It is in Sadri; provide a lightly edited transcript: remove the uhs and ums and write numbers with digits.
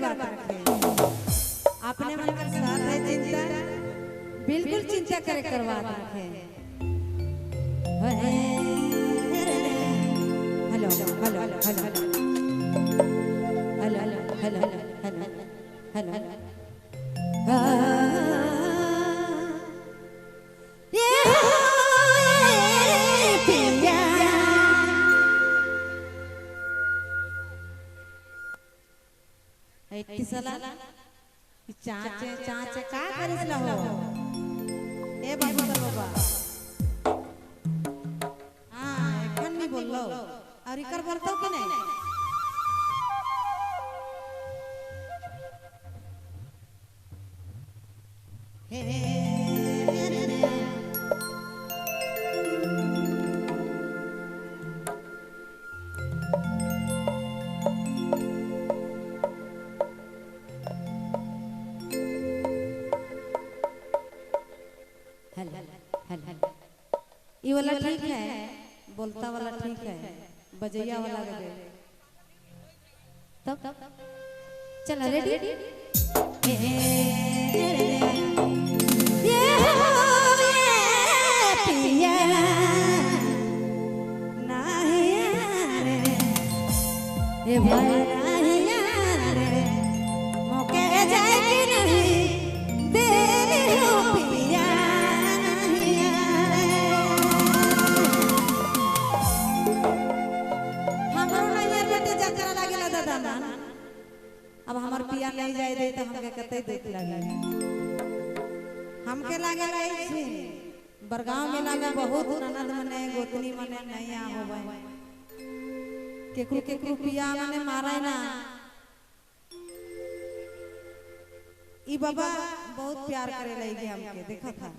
कर बात रखे। अपने मन कर साथ है चिंता, बिल्कुल चिंता करे कर बात रखे। Hello hello hello hello hello hello hello. चाचे चाचे का करिसला हो ए बाबा बाबा। हां एखन नहीं बोललो और इकर बोलतो कि नहीं? हे ये वाला ठीक है, बोलता वाला ठीक है, बजैया वाला गए तब चल रेडी। ये हो ये पिया नहीं रे, ये भाई नहीं रे, मौके जाए कि नहीं देरी हो पिया नहीं रे। हमरो नैयर बेटे जात्रा लागेला दादा ना, अब हमार पिया नहीं जाए दे तो हमके कते दुख लागे। हमके लागे रही छे बरगांव मेला में बहुत ननद मने गोतनी मने नहीं आ होवे, केकरो केकरो पिया मने मारे ना। ई बाबा बहुत प्यार करे लगी हमके, देखा था।